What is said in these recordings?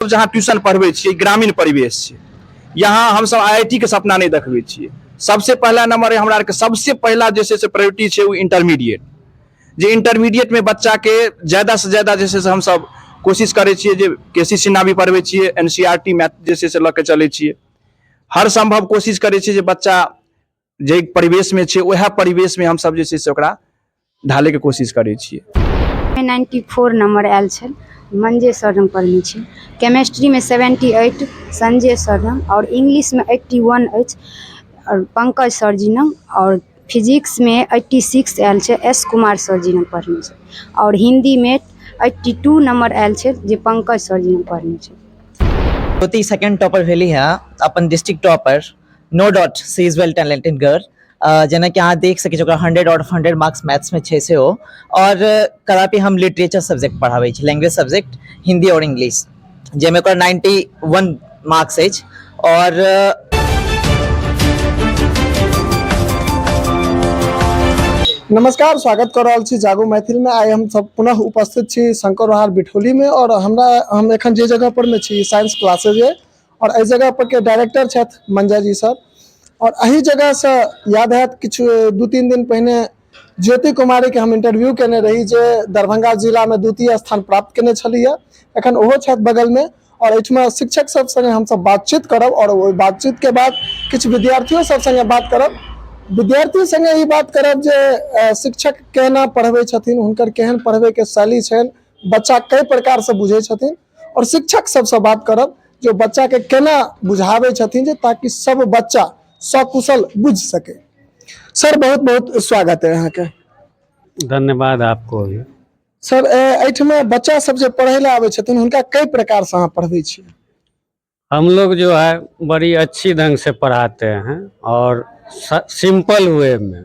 जहाँ ट्यूशन पढ़बै छियै, ग्रामीण परिवेश छै। यहाँ हमसब आईआईटी के सपना नहि देखबै छियै। सबसे पहला नंबर हमरा आरके सबसे पहला जे छै से प्रायोरिटी छै ओ इंटरमीडिएट, जे इंटरमीडिएट में बच्चा के ज्यादा से ज्यादा जे छै से हमसब कोशिश करै छियै जे के सी सिन्हा भी पढ़बै छियै, एनसीईआरटी मैथ जे छै से लऽ के चलै छियै। हर संभव कोशिश करै छियै जे बच्चा जाहि परिवेश में छै वएह परिवेश में हमसब जे छै से ओकरा ढालैके कोशिश करै छियै। 94 नम्बर आयल छल, मंजे सर हम पढ़ने छी। केमेस्ट्रीमे 78 संजय सर लग, आओर इंग्लिशमे 81 अछि आओर पंकज सर जी लग, आओर फिजिक्समे 86 आयल छै, एस कुमार सर जी लग पढ़ने छै, आओर हिन्दीमे 82 नम्बर आयल छै जे पंकज सर जी लग पढ़ने छै। ज्योति सेकेंड टॉपर भेली है, अपन district topper, no doubt she is well talented girl. जेनाकि अहाँ देख सकै छी ओकरा 100 आउट ऑफ 100 मार्क्स मैथ्समे छै सेहो। आओर कदापि हम लिटरेचर सब्जेक्ट पढ़ाबै छी, लैंग्वेज सब्जेक्ट हिंदी आओर इंग्लिश, जाहिमे ओकर 91 मार्क्स अछि। आओर नमस्कार, स्वागत कर रहल छी जागो मैथिल में। आइ हम सब पुनः उपस्थित छी शंकर विहार बिठौली में और हम एखन जे जगह पर में छी साइंस क्लासेज है और एहि जगह पर के डायरेक्टर छथि मंजा जी सर। और एहि जगह से याद हैत किछु 2-3 दिन पहिने ज्योति कुमारी के हम इंटरव्यू केने रही जे दरभंगा जिला में द्वितीय स्थान प्राप्त केने छलियै। एखन ओहो छथि बगल में और एहिठमा शिक्षक सब संगे हमसब बातचीत करब और ओहि बातचीत के बाद किछु विद्यार्थियों सब संगे बात करब। विद्यार्थी संगे ई बात करब जे शिक्षक केना पढ़बै छथिन, हुनकर केहन पढ़बै के शैली छनि, बच्चा कई प्रकार से बुझै छथिन, और शिक्षक सबसँ बात करब जे बच्चा के केना बुझाबै छथिन जे ताकि सब बच्चा सकुशल बुझि सके। सर बहुत बहुत स्वागत है अहाँके। धन्यवाद आपको भी। सर एहिठमा बच्चा सब जे पढ़ै लए आबै छथिन हुनका कई प्रकार से अहाँ पढ़बै छियै? हम लोग जो है बड़ी अच्छी ढंग से पढ़ाते हैं और सिंपल वे में,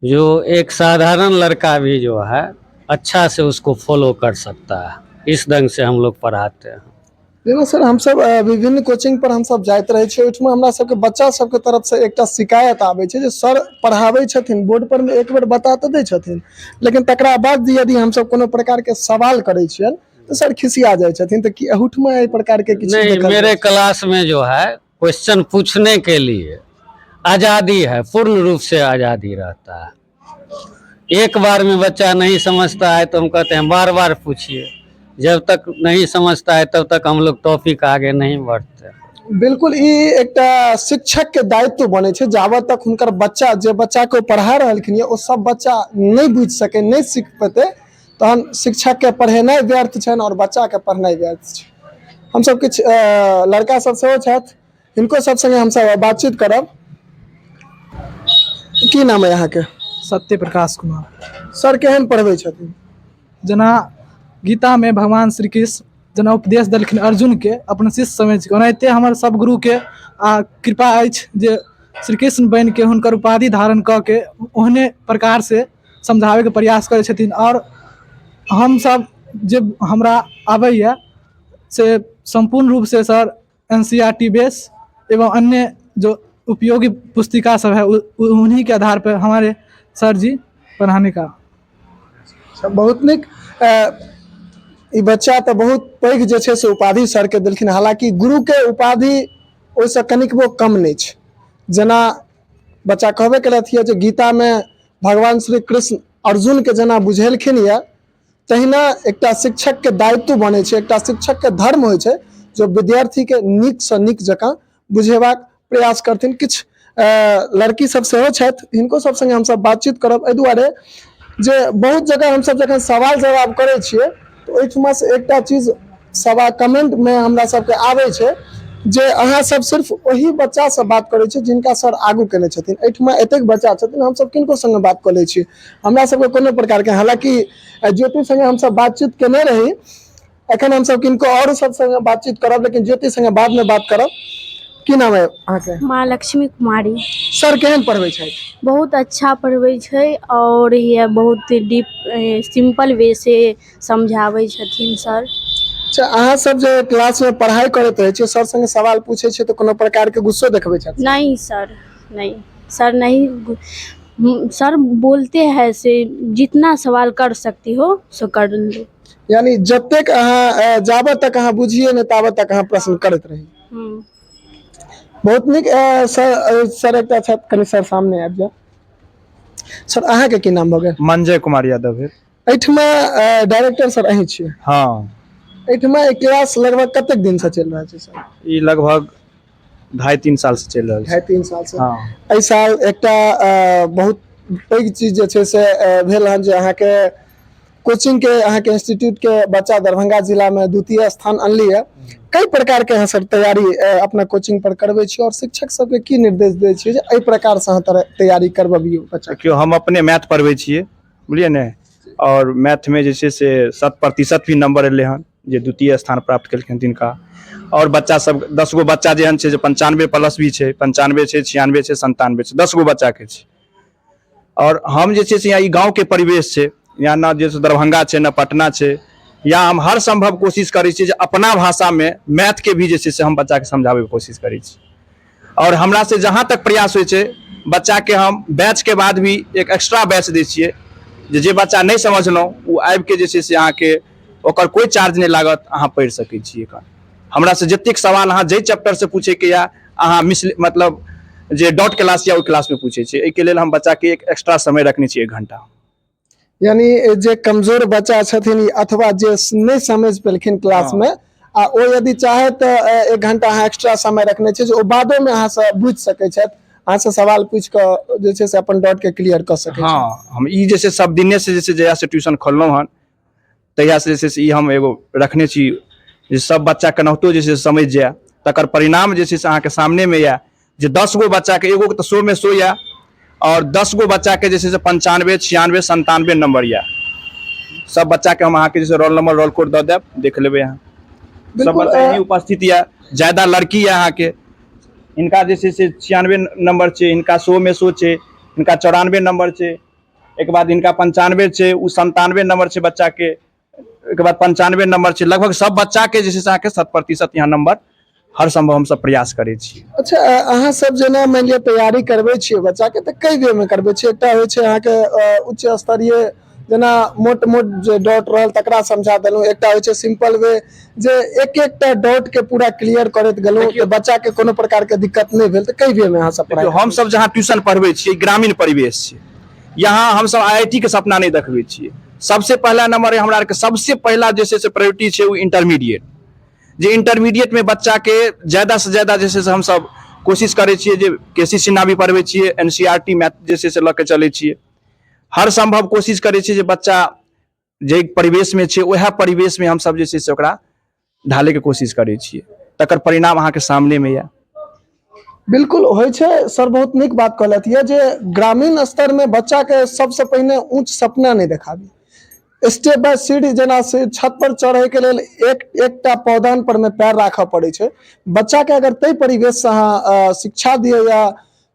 जो एक साधारण लड़का भी जो है अच्छा से उसको फॉलो कर सकता है, इस ढंग से हम लोग पढ़ाते हैं। जेना सर हमसब विभिन्न कोचिंग पर हमसब जाइत रहै छियै, ओहिठमा हमरा सबके बच्चा सबके तरफ से एकटा शिकायत आबै छै जे सर पढ़ाबै छथिन बोर्ड पर मे एक बेर बता तऽ दै छथिन, लेकिन तकरा बाद यदि हमसब कोनो प्रकार के सवाल करै छियनि तऽ सर खिसिया जाइ छथिन। तऽ की एहूठमा एहि प्रकार के किछु नहीं, देखल मेरे जाइ छै? क्लास में जो है क्वेश्चन पूछने के लिए आज़ादी है, पूर्ण रूप से आज़ादी रहता है। एक बार में बच्चा नहीं समझता है तो हम कहते हैं बार बार पूछिए, जब तक नहीं समझता है तब तक हम लोग टॉपिक आगे नहीं बढ़ते। बिल्कुल, ई एकटा शिक्षक के दायित्व बनै छै जाबत तक हुनकर बच्चा जे बच्चा के ओ पढ़ा रहलखिन ये ओ सब बच्चा नहि बुझि सकै, नहि सीख पेतै, तहन शिक्षक के पढ़ेनाइ व्यर्थ छनि और बच्चा के पढ़नाइ व्यर्थ छै। हमसब किछु लड़का सब सेहो छथि, हिनको सब संगे हमसब बातचीत करब। की नाम है अहाँके? सत्य प्रकाश कुमार। सर केहन पढ़बै छथिन? जेना गीता में भगवान श्री कृष्ण जेना उपदेश देलखिन अर्जुन के अपन शिष्य समझ के, ओनाहिते हमर सब गुरु के आ कृपा अछि जे श्री कृष्ण बनि के हुनकर उपाधि धारण कऽ के ओहने प्रकार से समझाबैके प्रयास करै छथिन। और हमसब जे हमरा आबैया से सम्पूर्ण रूप से सर एनसीईआरटी बेस एवं अन्य जो उपयोगी पुस्तिका सब है उन्हीं के आधार पर हमारे सर जी पढ़ाने का। बहुत नीक। ई बच्चा तऽ बहुत पैघ जे छै से उपाधि सर के देलखिन, हालांकि गुरु के उपाधि ओहिसँ कनिकबो कम नहि छै। जेना बच्चा कहबे केलथि यऽ जे गीता में भगवान श्री कृष्ण अर्जुन के जेना बुझेलखिन यऽ, तहिना एकटा शिक्षक के दायित्व बनै छै, एकटा शिक्षक के धर्म होइ छै जो विद्यार्थी के नीक सँ नीक जकाँ बुझेबाक प्रयास करथिन। किछु लड़की सब सेहो छथि, हिनको सब संगे हमसब बातचीत करब। एहि दुआरे जे बहुत जगह हमसब जखन सवाल जवाब करै छियै तऽ ओहिठमा से एकटा चीज सवा कमेंट में हमरा सबके आबै छै जे अहाँ सब सिर्फ ओही बच्चा से बात करै छियै जिनका सर आगू केने छथिन। एहिठमा एतेक बच्चा छथिन, हमसब किनको संगे बात कऽ लै छी, हमरा सबके कोनो प्रकारके, हालांकि ज्योति संगे हमसब बातचीत केने रही, एखन हमसब किनको आओर सब संगे बातचीत करब, लेकिन ज्योति संगे बाद में बात करब। की नाम है अहाँके? माँ लक्ष्मी कुमारी। सर केहन पढ़बै छथि? बहुत अच्छा पढ़बै छै और ये बहुत डीप सिंपल वे से समझाबै छथिन सर। अच्छा, अहाँ सब जे क्लास में पढ़ाई करैत रहै छियै, सर संगे सवाल पूछै छियै तऽ कोनो प्रकार के गुस्सो देखबै छथि? नहीं सर, नहीं सर, नहीं सर बोलते हैं से जितना सवाल कर सकती हो सो कर लो। यानी जतेक अहाँ जाबत तक अहाँ बुझिए नहि ताबत तक अहाँ प्रश्न करैत रही। बहुत नीक। सर, सर एकटा छथि, कनि सर सामने आबि जाउ। सर, अहाँके की नाम भऽ गेल? मंजय कुमार यादव भेल। एहिठमा डायरेक्टर सर अहीं छियै? हँ। एहिठमा ई क्लास लगभग कतेक दिनसँ चलि रहल छै सर? ई लगभग 2.5-3 साल से चलि रहल छै। 2.5-3 साल से? हँ। एहि साल एकटा बहुत पैघ चीज जे छै से भेल हन जे अहाँके कोचिंग के, अहाँके इंस्टीट्यूट के बच्चा दरभंगा जिला में द्वितीय स्थान अनली है। कई प्रकार के अहाँ सब तैयारी अपना कोचिंग पर करबै छी और शिक्षक सबके की निर्देश दै छियै जे एहि प्रकार से अहाँ तैयारी करबबियौ बच्चा? देखियौ, हम अपने मैथ पढ़बै छियै, बुझलियै ने? आओर मैथमे जे छै से 100% भी नंबर एलै हन, जे द्वितीय स्थान प्राप्त केलखिन तिनका। आओर बच्चा सब, 10 गो बच्चा जेहन छै जे 95 प्लस भी छै, 95 छै, 96 छै, 97 छै, 10 गो बच्चाके छै। आओर हम जे छै से यहाँ ई गाँवके परिवेश छै, यहाँ न जे छै दरभंगा छै, न पटना छै। या हम हर सम्भव कोशिश करै छी जे अपना भाषामे मैथके भी जे छै से हम बच्चाके समझाबैके कोशिश करै छी। आओर हमरा से जहाँ तक प्रयास होइ छै, बच्चाके हम बैचके बाद भी एक एक्स्ट्रा बैच दै छियै, जे जे बच्चा नहि समझलहुँ ओ आबिके जे छै से अहाँके ओकर कोइ चार्ज नहि लागत, अहाँ पढ़ि सकै छी। एखन हमरा से जतेक सवाल अहाँ जाहि चैप्टर से पूछैके यऽ, अहाँ मिस मतलब जे डाउट क्लास या ओहि क्लासमे पूछै छियै। एहिके लेल हम बच्चाके एक एक्स्ट्रा समय रखने छी, 1 घंटा। यानी जे कमजोर बच्चा छथिन अथवा जे नहि समझ पेलखिन क्लास में आ ओ यदि चाहे तऽ 1 घंटा अहाँ एक्स्ट्रा समय रखने छियै जे ओ बादो में अहाँ से बुझि सकै छथि, अहाँ से सवाल पूछि कऽ जे छै से अपन डाउट के क्लियर कऽ सकै छथि। हँ, हम ई जे छै सब दिने से जे छै, जहियासँ ट्यूशन खोललहुँ हन तहियासँ जे छै से ई हम एगो रखने छी जे सब बच्चा केनाहितो जे छै से समझि जाय। तकर परिणाम जे छै से अहाँके सामनेमे यए जे 10 गो बच्चाके एगोके तऽ 100मे 100 यए आओर 10 गो बच्चाके जे छै से 95, 96, 97 नंबर यए। सब बच्चाके हम अहाँके जे छै रोल नंबर, रोल कोड दऽ देब, देख लेबै अहाँ सब। बच्चा यहीं उपस्थित यए, ज्यादा लड़की यए अहाँके। हिनका जे छै से 96 नंबर छै, हिनका 100मे 100 छै, हिनका 94 नंबर छै, एक बाद हिनका 95 छै, ओ 97 नंबर छै बच्चाके, ओहिके बाद 95 नंबर छै। लगभग सब बच्चाके जे छै से अहाँके 100% यहाँ नंबर हर सम्भव हमसब प्रयास करै छी। अच्छा, अहाँ सब जेना मानि लिअ तैयारी करबै छियै बच्चाके तऽ कई वे मे करबै छियै। एकटा होइ छै अहाँके उच्च स्तरीय, जेना मोट मोट जे डाउट रहल तकरा समझा देलहुँ। एकटा होइ छै सिंपल वे, जे एक एकटा डाउट के पूरा क्लियर करैत गेलहुँ तऽ बच्चा के कोनो प्रकार के दिक्कत नहि भेल। तऽ कई वे मे अहाँ सब पढ़ाइ? देखियौ, हमसब जहाँ ट्यूशन पढ़बै छियै, ग्रामीण परिवेश छै। यहाँ हमसब आईआईटी के सपना नहि देखबै छियै। सबसे पहला नंबर हमरा आरके सबसे पहिला जे छै से प्रायोरिटी छै ओ इंटरमीडिएट, जे इंटरमीडिएटमे बच्चाके ज्यादासँ ज्यादा जे छै से हमसब कोशिश करै छियै जे के सी सिन्हा भी पढ़बै छियै, एनसीईआरटी मैथ जे छै से लऽ के चलै छियै। हर सम्भव कोशिश करै छियै जे बच्चा जाहि परिवेशमे छै उएह परिवेशमे हमसब जे छै से ओकरा ढालैके कोशिश करै छियै। तकर परिणाम अहाँके सामनेमे यऽ। बिल्कुल होइ छै सर, बहुत नीक बात कहलथि यऽ जे ग्रामीण स्तरमे बच्चाके सबसँ पहिने ऊँच सपना नहि देखाबी। स्टेप बाय सीढ़ी, जेना से छत पर चढ़ैके लेल एक एकटा पौदान पर मे पैर राखऽ पड़ै छै, बच्चाके अगर ताहि परिवेशसँ अहाँ शिक्षा दियौ या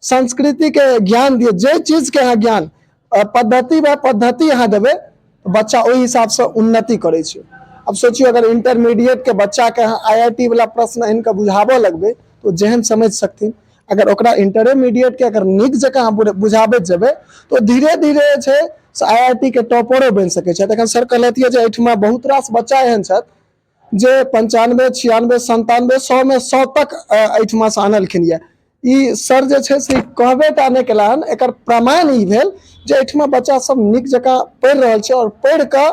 संस्कृतिके ज्ञान दियौ, जे चीजके अहाँ ज्ञान पद्धति बाय पद्धति अहाँ देबै तऽ बच्चा ओहि हिसाबसँ उन्नति करै छै। आब सोचियौ, अगर इंटरमीडिएट के बच्चाके अहाँ आईआईटी वाला प्रश्न आनि कऽ बुझाबऽ लगबै तऽ ओ जेहन समझि सकथिन, अगर ओकरा इंटरमीडिएट के अगर नीक जकाँ अहाँ बुझाबैत जेबै तऽ ओ धीरे धीरे जे छै से आईआईटी के टॉपरो बनि सकै छथि। एखन सर कहलथि जे एहिठमा बहुत रास बच्चा एहन छथि जे 95, 96, 97, 100मे 100 तक एहिठमा से आनलखिन यऽ। ई सर जे छै से कहबे टा नहि केला हन, एकर प्रमाण ई भेल जे एहिठमा बच्चा सब नीक जकाँ पढ़ि रहल छै आओर पढ़ि कऽ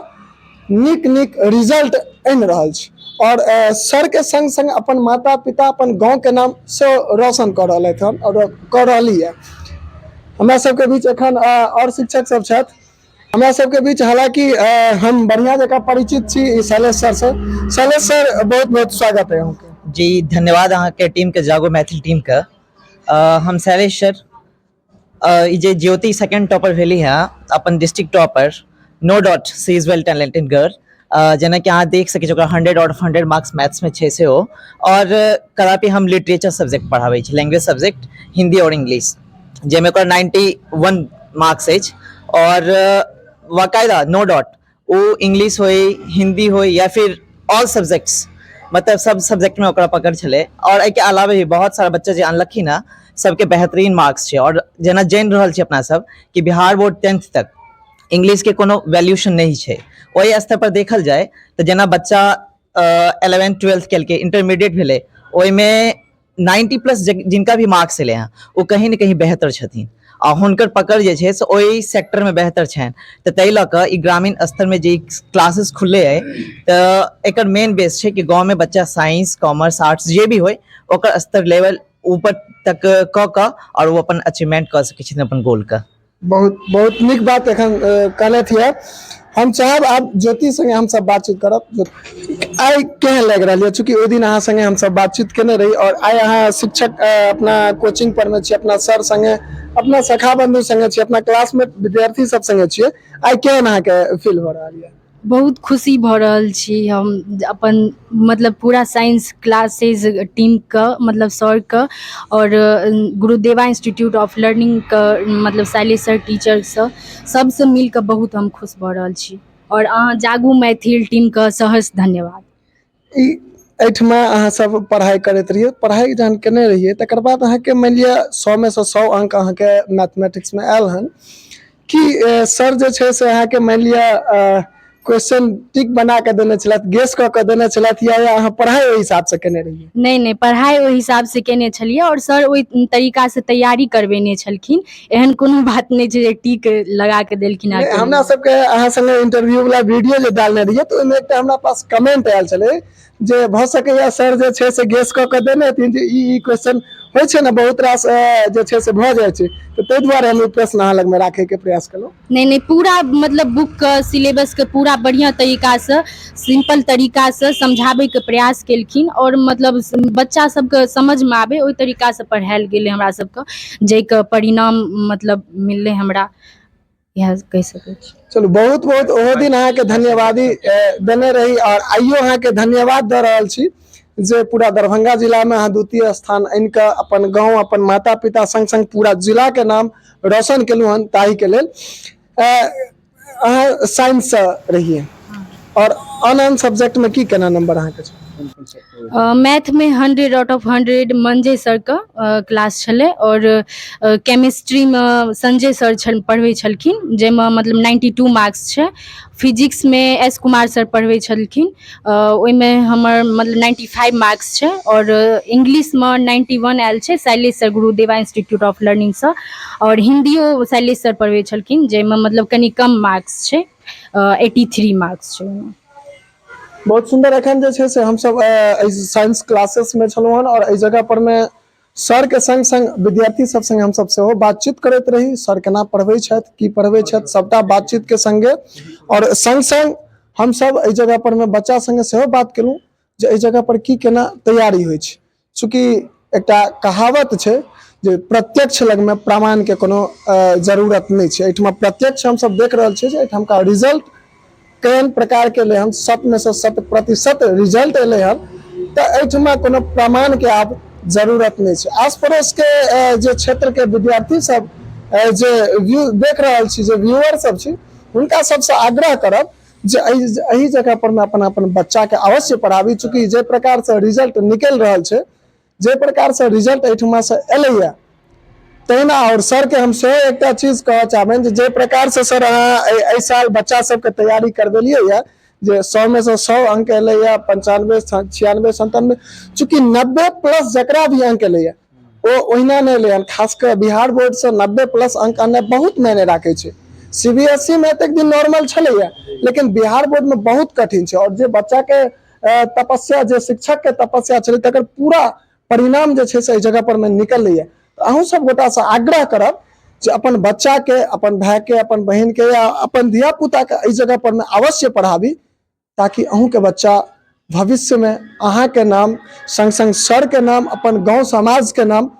नीक नीक रिजल्ट आनि रहल छै आओर सरके संग संग अपन माता पिता, अपन गाँवके नाम सेहो रोशन कऽ रहलथि हन आओर कऽ रहली यऽ। हमरा सबके बीच एखन आओर शिक्षक सब छथि हमरा सबके बीच। हालांकि हम बढ़िआँ जकाँ परिचित छी ई शैलेश सरसँ। शैलेश सर, बहुत बहुत स्वागत है अहूँके। जी, धन्यवाद अहाँके टीमके, जागो मैथिल टीमके। हम शैलेश सर। ई जे ज्योति सेकंड टॉपर भेली है, अपन district topper, no doubt she is well talented girl. जेनाकि अहाँ देख सकै छी, ओकरा 100 आउट ऑफ 100 मार्क्स मैथ्समे छै सेहो। आओर कदापि हम लिटरेचर सब्जेक्ट पढ़ाबै छी, लैंग्वेज सब्जेक्ट, हिंदी आओर इंग्लिश, जाहिमे ओकर 91 मार्क्स अछि। आओर बाकायदा नो डाउट ओ इंग्लिश होइ, हिंदी होइ या फिर ऑल सब्जेक्ट्स, मतलब सब सब्जेक्टमे ओकरा पकड़ छलै। आओर एहिके अलावे भी बहुत सारा बच्चा जे अनलखिन हँ, सबके बेहतरीन मार्क्स छै। आओर जेना जानि रहल छी अपना सब कि बिहार बोर्ड 10th तक इंग्लिशके कोनो वैल्यूशन नहि छै। ओहि स्तर पर देखल जाय तऽ जेना बच्चा 11th 12th केलकै, इंटरमीडिएट भेलै, ओहिमे 90 प्लस जिनका भी मार्क्स एलै हँ ओ कहीं ने कहीं बेहतर छथिन आ हुनकर पकड़ जे छै से ओहि सेक्टरमे बेहतर छनि। तऽ ताहि लऽ कऽ ई ग्रामीण स्तरमे जे क्लासेस खुलले अइ तऽ एकर मेन बेस छै कि गाँवमे बच्चा साइंस, कॉमर्स, आर्ट्स जे भी होइ ओकर स्तर लेवल ऊपर तक कऽ कऽ आओर ओ अपन अचीवमेंट कऽ सकै छथिन अपन गोलके। बहुत बहुत नीक बात एखन कहलथि यऽ। हम चाहब आब ज्योति संगे हमसब बातचीत करब। आइ केहन लागि रहल यऽ, चूँकि ओहि दिन अहाँ संगे हमसब बातचीत केने रही और आइ अहाँ शिक्षक अपना कोचिंग पर मे छी, अपना सर संगे, अपना सखा बंधु संगे छी, अपना क्लासमेट विद्यार्थी सब संगे छियै, आइ केहन अहाँके फील भऽ रहल यऽ? बहुत खुशी भऽ रहल छी हम अपन मतलब पूरा साइंस क्लासेज टीमके, मतलब सरके आओर गुरुदेवा इंस्टीट्यूट ऑफ लर्निंगके मतलब शैलेश सर टीचरसँ सबसँ मिलकऽ बहुत हम खुश भऽ रहल छी आओर अहाँ जागू मैथिल टीमके सहर्ष धन्यवाद। ई एहिठमा अहाँ सब पढ़ाइ करैत रहियै, पढ़ाइ जहन केने रहियै तकर बाद अहाँके मानि लिअ 100 मे सँ 100 अंक अहाँके मैथमेटिक्समे आयल हन कि सर जे छै से अहाँके मानि लिअ क्वेश्चन टिक बना कऽ देने छलथि, गेस कऽ कऽ देने छलथि या अहाँ पढ़ाइ ओहि हिसाबसँ केने रहियै? नहि नहि, पढ़ाइ ओहि हिसाबसँ केने छलियै आओर सर ओहि तरीकासँ तैयारी करबेने छलखिन। एहन कोनो बात नहि छै जे टीक लगा कऽ देलखिन। हमरा सबके अहाँ संगे इंटरव्यू वाला वीडियो जे डालने रहियै तऽ ओहिमे एकटा हमरा पास कमेंट आयल छलै जे भऽ सकैया सर जे छै से गेस कऽ कऽ देने हेथिन जे ई क्वेश्चन होइ छै ने, बहुत रास जे छै से भऽ जाइ छै, तऽ ताहि दुआरे हम ई प्रश्न अहाँ लगमे राखैके प्रयास केलहुँ। नहि नहि, पूरा मतलब बुकके सिलेबसके पूरा बढ़िआँ तरीकासँ सिंपल तरीकासँ समझाबैके प्रयास केलखिन आओर मतलब बच्चा सबके समझमे आबै ओहि तरीकासँ पढ़ायल गेलै हमरा सबके, जाहिके परिणाम मतलब मिललै हमरा, इएह कहि सकै छी। चलू, बहुत बहुत ओहो दिन अहाँके धन्यवादी देने रही और आइयो अहाँके धन्यवाद दऽ रहल छी जे पूरा दरभंगा जिलामे अहाँ द्वितीय स्थान आनि कऽ अपन गाँव, अपन माता पिता संग संग पूरा जिलाके नाम रोशन केलहुँ हन, ताहिके लेल। अहाँ साइंससँ रहियै और आन आन सब्जेक्टमे की केना नंबर अहाँके छै? मैथमे 100 आउट ऑफ 100 मंजय सरके क्लास छलै और केमिस्ट्रीमे संजय सर छल पढ़बै छलखिन जाहिमे मतलब 92 मार्क्स छै। फिजिक्समे एस कुमार सर पढ़बै छलखिन, ओहिमे हमर मतलब 95 मार्क्स छै और इंग्लिशमे 91 आयल छै Shailesh sir Gurudeva institute of लर्निंगसँ और हिन्दियो शैलेश सर पढ़बै छलखिन जाहिमे मतलब कनि कम मार्क्स छै, 83 मार्क्स छै ओहिमे। बहुत सुंदर। एखन जे छै से हमसब एहि साइंस क्लासेस में छलहुँ हन और एहि जगह पर में सर के संग संग विद्यार्थी सब संगे हमसब सेहो बातचीत करैत रही, सर केना पढ़बै छथि, की पढ़बै छथि, सबटा बातचीत के संगे और संग संग हमसब एहि जगह पर में बच्चा संगे सेहो बात केलहुँ जे एहि जगह पर की केना तैयारी होइ छै। चूँकि एकटा कहावत छै जे प्रत्यक्ष लगमे प्रमाणके कोनो जरूरत नहि छै, एहिठमा प्रत्यक्ष हमसब देख रहल छियै जे एहिठामका रिजल्ट केहन प्रकारके एलै हन, 100 मे सँ 100% रिजल्ट एलै हन, तऽ एहिठमा कोनो प्रमाणके आब जरूरत नहि छै। आस पड़ोसके जे क्षेत्रके विद्यार्थी सब जे व्यू देख रहल छी, जे व्यूअर सब छी, हुनका सबसँ आग्रह करब जे एहि जगह पर मे अपन अपन बच्चा के अवश्य पढ़ाबी। चूँकि जे प्रकार से रिजल्ट निकलि रहल छै, जे प्रकार से रिजल्ट एहिठमा से एलैया तहिना, और सर के हम सेहो एकटा चीज कहऽ चाहबनि जे जे प्रकार से सर अहाँ एहि साल बच्चा सबके तैयारी करबेलियै या जे 100 मे सँ 100 अंक एलैया, 95, 96, 97, चूँकि 90 प्लस जकरा भी अंक एलैया ओ ओहिना नहि एलै हन। खास कऽ बिहार बोर्ड से 90 प्लस अंक आननाइ बहुत मायने राखै छै। सीबीएसई मे एतेक दिन नॉर्मल छलैया, लेकिन बिहार बोर्ड मे बहुत कठिन छै और जे बच्चा के तपस्या, जे शिक्षक के तपस्या छलै तकर पूरा परिणाम जे छै से एहि जगह पर मे निकलैया। तऽ अहूँ सब गोटासँ आग्रह करब जे अपन बच्चा के, अपन भाय के, अपन बहिन के या अपन धिया पुता के एहि जगह पर मे अवश्य पढ़ाबी, ताकि अहूँके बच्चा भविष्य में अहाँके नाम संग संग सर के नाम, अपन गांव समाज के नाम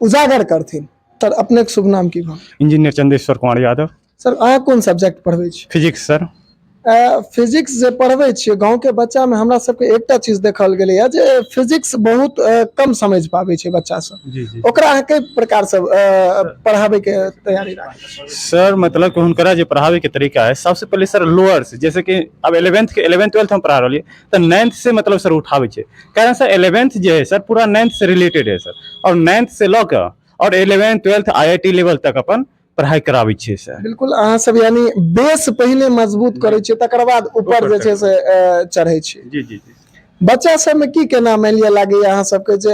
उजागर करथिन। सर, अपने के शुभ नाम की भेल? इंजीनियर चंदेश्वर कुमार यादव। सर, अहाँ कोन सब्जेक्ट पढ़बै छी? Physics sir. फिजिक्स जे पढ़बै छियै, गाँवके बच्चामे हमरा सबके एकटा चीज देखल गेलैया जे फिजिक्स बहुत कम समझ पाबै छै बच्चा सब। जी जी। ओकरा अहाँ कई प्रकार से पढ़ाबै के तैयारी राखै छी? सर, मतलब कि हुनकरा जे पढ़ावे के तरीका है, सबसे पहले सर लोअर से, जैसे कि अब 11th के, 11th 12th हम पढ़ा रहलियै तऽ 9th से मतलब सर उठाबै छै, कारण सर 11th जे है सर पूरा 9th से रिलेटेड है सर, और 9th से लऽ कऽ और 11th 12th आईआईटी लेवल तक अपन पढ़ाइ कराबै छियै सर। बिल्कुल, अहाँ सब यानी बेस पहिने मजबूत करै छियै, तकर बाद ऊपर जे छै से चढ़ै छियै। जी जी जी। बच्चा सबमे की केना मानि लिअ लागैया अहाँ सबके जे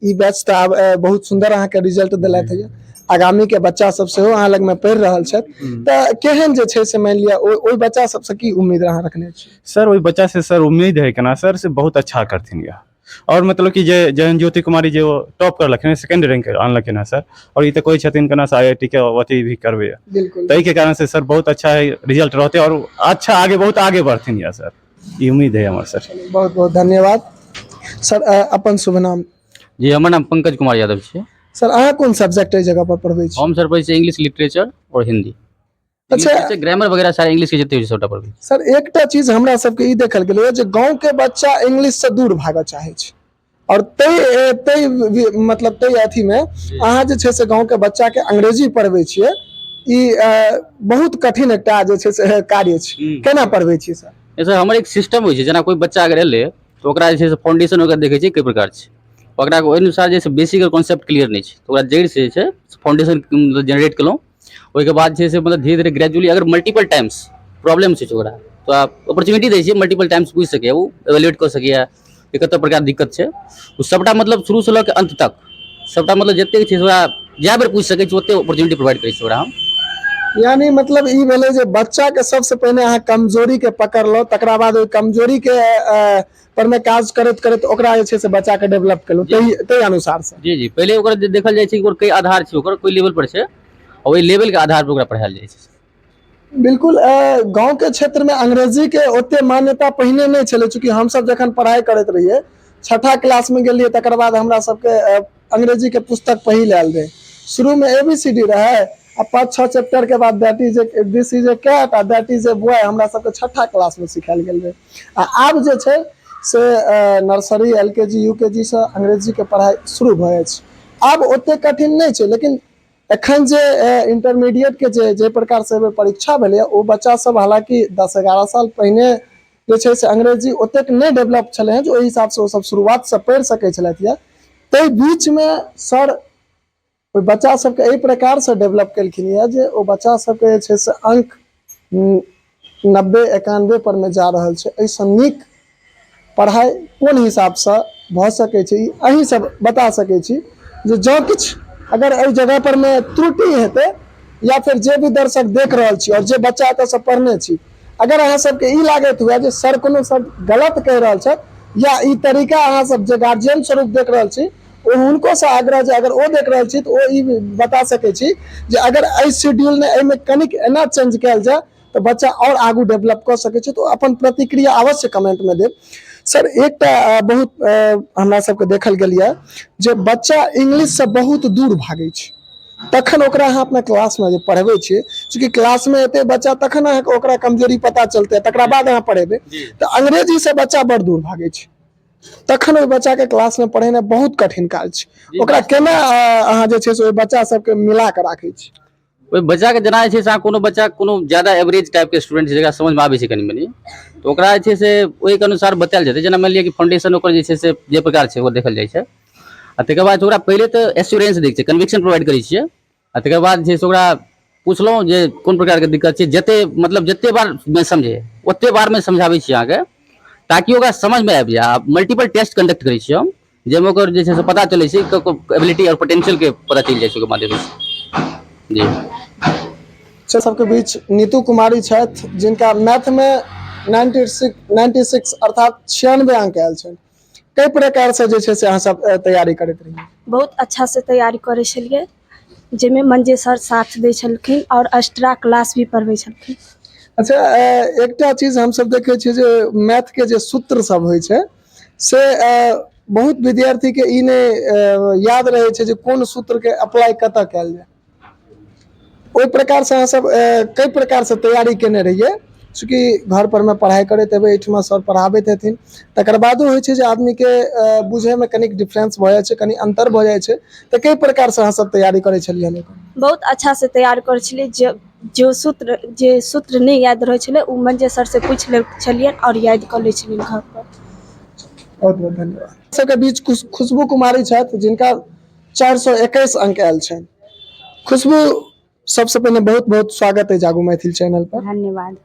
ई बैच तऽ आब बहुत सुन्दर अहाँके रिजल्ट देलथि हँ, आगामी के बच्चा सब सेहो अहाँ लगमे पढ़ि रहल छथि, तऽ केहन जे छै से मानि लिअ ओहि बच्चा सबसँ की उम्मीद अहाँ रखने छी? सर ओहि बच्चा से सर उम्मीद है केना सर से बहुत अच्छा करथिन यऽ, और मतलब कि जे जहन ज्योति कुमारी जे टॉप करलखिन, सेकेंड रैंक आनलखिन हँ सर, और ई तऽ कहै छथिन केना से आईआईटी के अथी भी करबै। बिल्कुल। ताहि के कारण से सर बहुत अच्छा है रिजल्ट रहते और अच्छा आगे बहुत आगे बढ़थिन यऽ सर, ई उम्मीद है हमर सर। बहुत बहुत धन्यवाद सर। अपन शुभ नाम? जी, हमर नाम पंकज कुमार यादव छै। सर, अहाँ कोन सब्जेक्ट एहि जगह पर पढ़बै छी? हम सर पढ़ै छी इंग्लिश लिटरेचर और हिंदी। अच्छा। ग्रामर वगैरह सारा इंग्लिश के जते होइ छै सबटा पढ़बै छी। सर, एकटा चीज हमरा सबके ई देखल गेलैए जे गाँव के बच्चा इंग्लिश से दूर भागऽ चाहै छै, और तै तै मतलब तै अथी मे अहाँ जे छै से गाँव के बच्चा के अंग्रेजी पढ़बै छियै, ई बहुत कठिन एकटा जे छै से कार्य छै, केना पढ़बै छियै सर? सर, हमर एक सिस्टम होइ छै, जेना कोइ बच्चा अगर एलै तऽ ओकरा जे छै से फाउंडेशन ओकरा देखै छियै कई प्रकार छै, ओकरा ओहि अनुसार जे छै बेसिक कॉन्सेप्ट क्लियर नहि छै तऽ ओकरा जड़ि से जे छै फाउंडेशन जनरेट केलहुँ। ओहिके बाद जे छै से मतलब धीरे धीरे ग्रेजुअली अगर मल्टीपल टाइम्स प्रॉब्लम छै ओकरा तऽ अपॉर्चुनिटी दै छियै, मल्टीपल टाइम्स बुझि सकैए, ओ एवेलुएट कऽ सकैए कि कतऽ प्रकार दिक्कत छै। ओ सबटा मतलब शुरूसँ लऽ कऽ अन्त तक सबटा मतलब जतेक छै ओकरा जए बेर पूछि सकै छी ओते अपॉर्चुनिटी प्रोवाइड करै छी ओकरा हम। यानी मतलब ई भेलै जे बच्चा के सबसे पहिने अहाँ कमजोरी के पकड़लहुँ, तकरा बाद ओहि कमजोरी के पर मे काज करैत करैत ओकरा जे छै से बच्चा के डेवलप केलहुँ ताहि अनुसार से। जी जी, पहिले ओकरा जे देखल जाइ छै कि ओकर कई आधार छै, ओकर कोइ लेवल पर छै, ओहि लेवल के आधार पर ओकरा पढ़ायल जाइ छै। बिल्कुल। गाँव के क्षेत्र में अंग्रेजी के ओते मान्यता पहिने नहि छलै, चूँकि हमसब जखन पढ़ाइ करैत रहियै छठा क्लास में गेलियै तकर बाद हमरा सबके अंग्रेजी के पुस्तक पहिल आयल रहै। शुरू में ABCD रहै आ 5-6 चैप्टर के बाद that is a this is a cat आ that is a boy हमरा सबके छठा क्लास में सिखायल गेल रहै। आ आब जे छै से नर्सरी LKG UKG से अंग्रेजी के पढ़ाइ शुरू भऽ जाइ छै, आब ओते कठिन नहि छै। लेकिन एखन जे इंटरमीडिएट के जे जे प्रकार से परीक्षा भेलैए ओ बच्चा सब हालांकि 10-11 साल पहिने जे छै से अंग्रेजी ओतेक नहि डेवलप छलै हँ जे ओहि हिसाबसँ ओ सब शुरुआतसँ पढ़ि सकै छलथि यऽ, ताहि बीचमे सर ओहि बच्चा सबके एहि प्रकारसँ डेवलप केलखिन यऽ जे ओ बच्चा सबके जे छै से अंक 90-91 पर मे जा रहल छै। एहिसँ नीक पढ़ाइ कोन हिसाबसँ भऽ सकै छै ई अहीं सब बता सकै छी, जे जँ किछु अगर एहि जगह पर मे त्रुटि हेतै या फिर जे भी दर्शक देख रहल छी और जे बच्चा एतऽसँ पढ़ने छी, अगर अहाँ सबके ई लागैत हुए जे सर कोनो शब्द गलत कहि रहल छथि या ई तरीका अहाँ सब जे गार्जियन स्वरूप देख रहल छी ओ हुनकोसँ आग्रह जे अगर ओ देख रहल छी तऽ ओ ई बता सकै छी जे अगर एहि शेड्यूलमे एहिमे कनिक एना चेंज कयल जाय तऽ बच्चा आओर आगू डेवलप कऽ सकै छै, तऽ ओ अपन प्रतिक्रिया अवश्य कमेंटमे देब। सर, एकटा बहुत हमरा सबके देखल गेल यऽ जे बच्चा इंग्लिशसँ बहुत दूर भागै छै, तखन ओकरा अहाँ अपना क्लासमे जे पढ़बै छियै, चूँकि क्लासमे एतै बच्चा तखन अहाँके ओकरा कमजोरी पता चलतै, तकरा बाद अहाँ पढ़ेबै, तऽ अंग्रेजीसँ बच्चा बड़ दूर भागै छै, तखन ओहि बच्चाके क्लासमे पढ़ेनाइ बहुत कठिन काज छै, ओकरा केना अहाँ जे छै से ओहि बच्चा सबके मिला कऽ राखै छी? ओहि बच्चाके जेना जे छै से अहाँ कोनो बच्चा कोनो ज्यादा एवरेज टाइपके स्टूडेंट छै जकरा समझमे आबै छै कनि मनि, तऽ ओकरा जे छै से ओहिके अनुसार बतायल जेतै। जेना मानि लिअ कि फाउंडेशन ओकर जे छै से जे प्रकार छै ओ देखल जाइ छै, आ तकर बाद ओकरा पहिले तऽ एश्योरेंस दै छै, कन्विक्शन प्रोवाइड करै छियै, आ तकर बाद जे छै से ओकरा पुछलहुँ जे कोन प्रकारके दिक्कत छै, जते मतलब जते बार मे समझे ओते बारमे समझाबै छियै अहाँके, ताकि ओकरा समझमे आबि जाय। आ मल्टीपल टेस्ट कंडक्ट करै छियै हम, जाहिमे ओकर जे छै से पता चलै छै एबिलिटी आओर पोटेंशियलके पता चलि जाइ छै ओकर माध्यमसँ। जी। सबके बीच नीतू कुमारी छथि जिनका मैथमे 96 अर्थात 96 अंक आयल छनि। कई प्रकार से जे छै से अहाँ सब तैयारी करैत रहियै? बहुत अच्छा से तैयारी करै छलियै, जाहिमे मंजे सर साथ दै छलखिन और एक्स्ट्रा क्लास भी पढ़बै छलखिन। अच्छा, एकटा चीज हमसब देखै छियै जे मैथ के जे सूत्र सब होइ छै से बहुत विद्यार्थी के ई नहि याद रहै छै जे कोन सूत्र के अप्लाई कतऽ कयल जाय। ओहि प्रकार से अहाँ सब कई प्रकार से तैयारी केने रहियै? चूँकि घर पर मे पढ़ाइ करैत हेबै, एहिठमा सर पढ़ाबैत हेथिन, तकर बादो होइ छै जे आदमी के बुझै मे कनिक डिफरेंस भऽ जाइ छै, कनि अंतर भऽ जाइ छै, तऽ कई प्रकार से अहाँ सब तैयारी करै छलियै? बहुत अच्छा से तैयार करै छलियै। जे सूत्र नहि याद रहै छलै ओ मंजे सर से पूछि लै छलियनि और याद कऽ लै छलियनि घर पर। बहुत बहुत धन्यवाद। सबके बीच खुशबू कुमारी छथि जिनका 421 अंक आयल छनि। खुशबू सबसँ पहिने बहुत बहुत स्वागत है जागू मैथिल चैनल पर। धन्यवाद।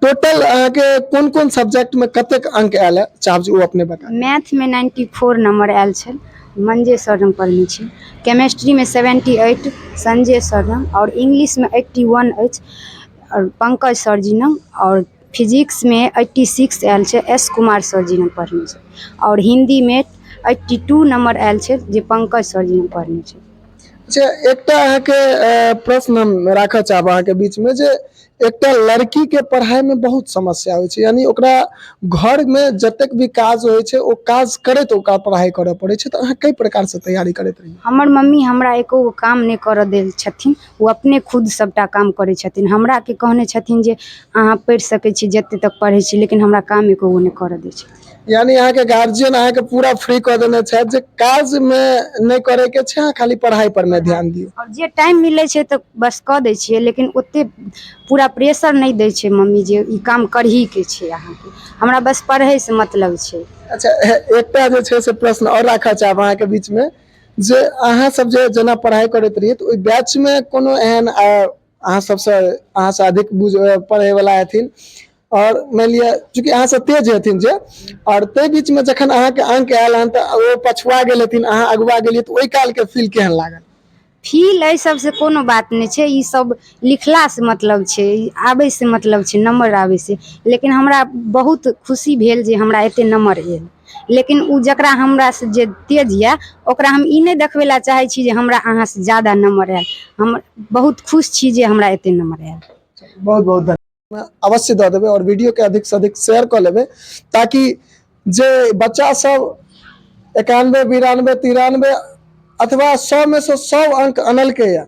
टोटल अहाँके कोन कोन सब्जेक्ट में कतेक अंक आयल है, चाहब जे ओ अपने बता। मैथमे 94 नम्बर आयल छल, मंजे सर हम पढ़ने छी। केमेस्ट्रीमे 78 संजय सर लग, आओर इंग्लिशमे 81 अछि आओर पंकज सर जी लग, आओर फिजिक्समे 86 आयल छै, एस कुमार सर जी लग पढ़ने छै, आओर हिन्दीमे 82 नम्बर आयल छै जे पंकज सर जी लग पढ़ने छै। अच्छा, एकटा अहाँके प्रश्न हम राखऽ चाहब अहाँके बीचमे जे एकटा लड़कीके पढ़ाइमे बहुत समस्या होइ छै, यानी ओकरा घरमे जतेक भी काज होइ छै ओ काज करैत ओकरा पढ़ाइ करऽ पड़ै छै, तऽ अहाँ कई प्रकारसँ तैयारी करैत रहियै? हमर मम्मी हमरा एको गो काम नहि करऽ दै छथिन, ओ अपने खुद सभटा काम करै छथिन। हमराके कहने छथिन जे अहाँ पढ़ि सकै छी जते तक पढ़ै छी, लेकिन हमरा काम एको गो नहि करऽ दै छथिन। यानी अहाँके गार्जियन अहाँके पूरा फ्री कऽ देने छथि जे काजमे नहि करैके छै, अहाँ खाली पढ़ाइ पर मे ध्यान दियौ। आओर जे टाइम मिलै छै तऽ बस कऽ दै छियै, लेकिन ओते पूरा प्रेशर नहि दै छै मम्मी जे ई काम करहीके छै अहाँके, हमरा बस पढ़ैसँ मतलब छै। अच्छा, एकटा जे छै से प्रश्न आओर राखऽ चाहब अहाँके बीचमे जे अहाँ सब जे जेना पढ़ाइ करैत रहियै तऽ ओहि बैचमे कोनो एहन अहाँ सबसँ अहाँसँ अधिक बुझ पढ़ैवला हेथिन आओर मानि लिअ चूँकि अहाँसँ तेज हेथिन जे, आओर ताहि बीचमे जखन अहाँके अंक आयल हन तऽ ओ पछुआ गेल हेथिन, अहाँ अगुआ गेलियै, तऽ ओहि कालके फील केहन लागल? फील एहि सबसँ कोनो बात नहि छै, ई सब लिखलासँ मतलब छै, आबैसँ मतलब छै, नम्बर आबैसँ। लेकिन हमरा बहुत खुशी भेल जे हमरा एते नम्बर आयल, लेकिन ओ जकरा हमरासँ जे तेज यऽ ओकरा हम ई नहि देखबै लए चाहै छी जे हमरा अहाँसँ ज्यादा नम्बर आयल। हम बहुत खुश छी जे हमरा एते नम्बर आयल। बहुत बहुत धन्यवाद। अवश्य दऽ देबै आओर वीडियोके अधिकसँ अधिक शेयर कऽ लेबै ताकि जे बच्चा सब 91 92 93 अथवा 100 मे सँ 100 अंक अनलकै यऽ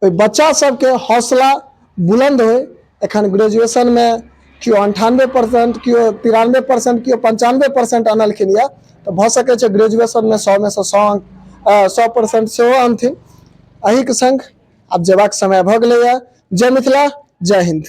ओहि बच्चा सबके हौसला बुलंद होइ। एखन ग्रेजुएशनमे केओ 98%, केओ 93%, केओ 95% अनलखिन यऽ, तऽ भऽ सकै छै ग्रेजुएशनमे 100 मे सँ 100 अंक 100% सेहो अनथिन। एहिके संग आब जेबाक समय भऽ गेलैए। जय मिथिला, जय हिन्द।